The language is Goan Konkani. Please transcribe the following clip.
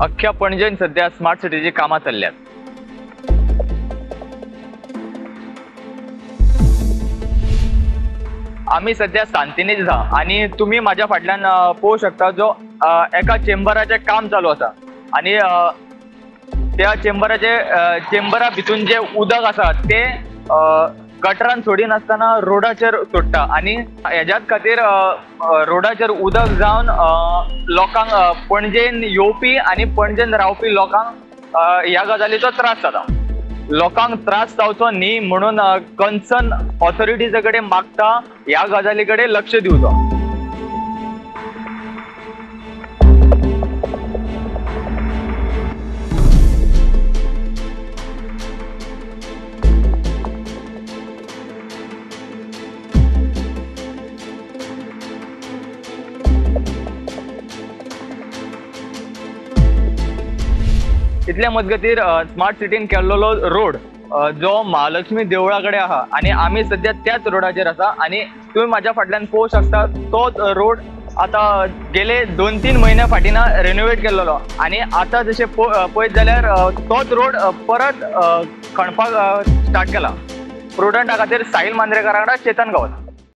अख्ख्या पणजेन सध्या स्मार्ट सिटीची कामां चल्ल्यात. आमी सध्या सांतिनेज आसा आनी तुमी म्हाज्या फाटल्यान पळोवंक शकता जो एका चेंबराचें काम चालू आसा आनी त्या चेंबराचे चेंबरा भितून जे उदक आसा तें गटरान सोडिनासतना रोडाचेर सोडटा आनी हेज्याच खातीर रोडाचेर उदक जावन लोकांक पणजेन येवपी आनी पणजेन रावपी लोकांक ह्या गजालीचो त्रास जाता. लोकांक त्रास जावचो न्ही म्हणून कन्सर्न ऑथॉरिटीज कडेन मागता ह्या गजाली कडेन लक्ष दिवचो. इतल्या मजगतीर स्मार्ट सिटीन केल्लो रोड जो महालक्ष्मी देवळा कडेन आहा आनी आमी सद्या त्याच रोडाचेर आसा आनी तुमी म्हाज्या फाटल्यान पळोवंक शकता तोच रोड आतां गेले 2-3 म्हयन्या फाटीं रेनोवेट केल्लो आनी आतां जशें पळयत जाल्यार तोच रोड परत खणपाक स्टार्ट केला. प्रुडंटा खातीर साहिल मांद्रेकारा वांगडा चेतन गांवस.